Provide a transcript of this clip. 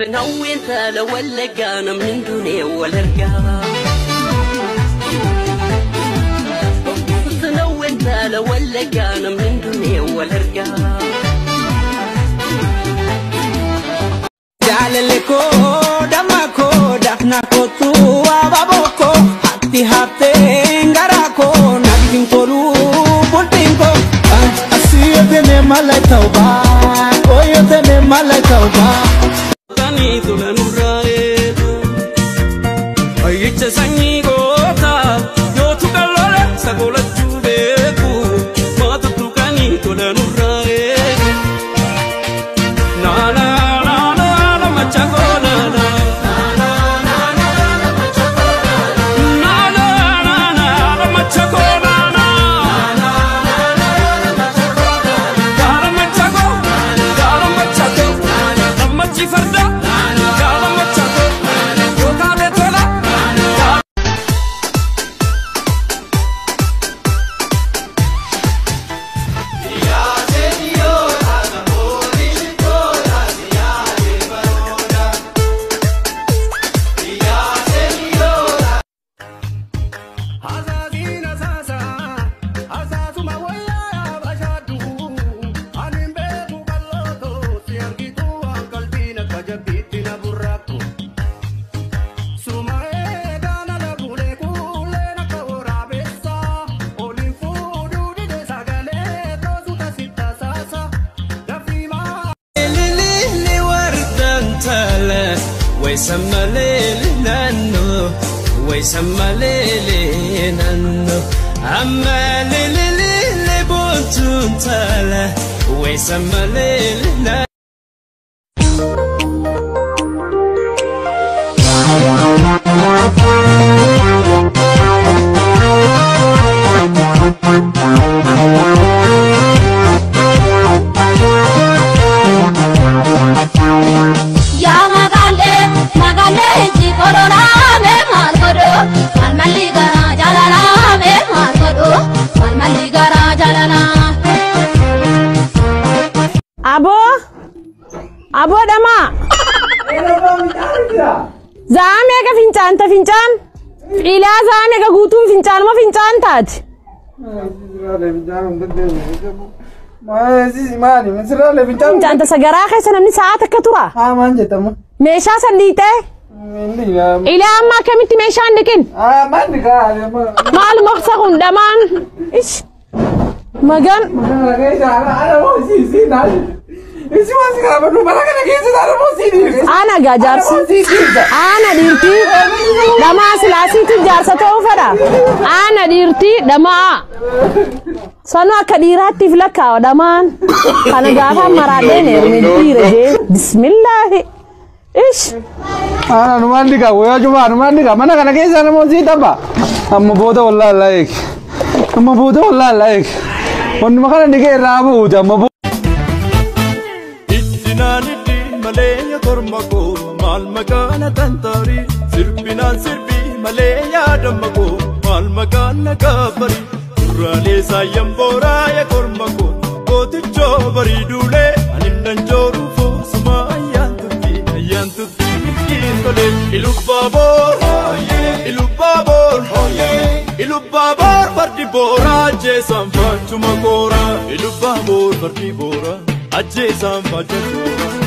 Hawween taala Wallaggaa namni hin duune wal argaa. Hawween taala Wallaggaa namni hin duune wal argaa. Jaalalli koo damma koo dafna kootu abaaboo koo hatti haftee garaa koo natti hin tolu bultiin koo. Asiyotene malaitauba, oyotene malaitauba. Tani tola nurraa eegu. Ayyicha sanyii goota yoo tuqa lola sagoolachuu beeku. Maatu tuqanii tola nurraa eegu. Naana naana naana machakoo naana. Naana naana naana machakoo naana. Gaara machakoo gaara machakoo nammachi farda gaara machakoo yoo taate tola. Yaa magaalee magaalee jikororaa mee maal godhu maal malli garaa jaalalaa mee maal godhu maal malli garaa jaalalaa. Aboo aboo dhamaa zaa meeqa fincaanta fincaan ilaa zaa meeqa guutuun fincaanuma fincaan taati. Fincaanta sagaraa keessa namni sa'a takka tura. Meeshaa san dhiitee ilaa amma akkamitti meeshaan dhiqin maaluma isa kun dhamaan ish magan ana gaa jaarsi ana dhiirtii dhamaa silaasiitu jaarsa ta'uu fedha ana dhiirtii dhamaa sanuu akka dhiiraattiif lakkaa'a dhamaan kana gaafa maraadheen heerume dhiira jee bismillaahi ish. Ana numaan dhiqa wayyaa cufaa numaan dhiqa mana kana keessa nama sii tapha. Amma booda wallaahi laayik. Amma booda wallaahi laayik. Wannuma kana dhiqee irraa buute amma booda. Iddinaan iddi malee korma koo maal maqaan tantaari sirbinaan sirbi malee yaadama koo maal maqaan nakaafari duraalee saayyan booraa ya korma koo gootichoo bariiduulee anim danjooru foosuma ayyaan turtii ayyaan turtii ittiin tolee Ilubaaboor Ilubaaboor Ilubaaboor fardi booraa ajjeesaan faachuma kooraa Ilubaaboor fardi booraa ajjeesaan faacha kooraa.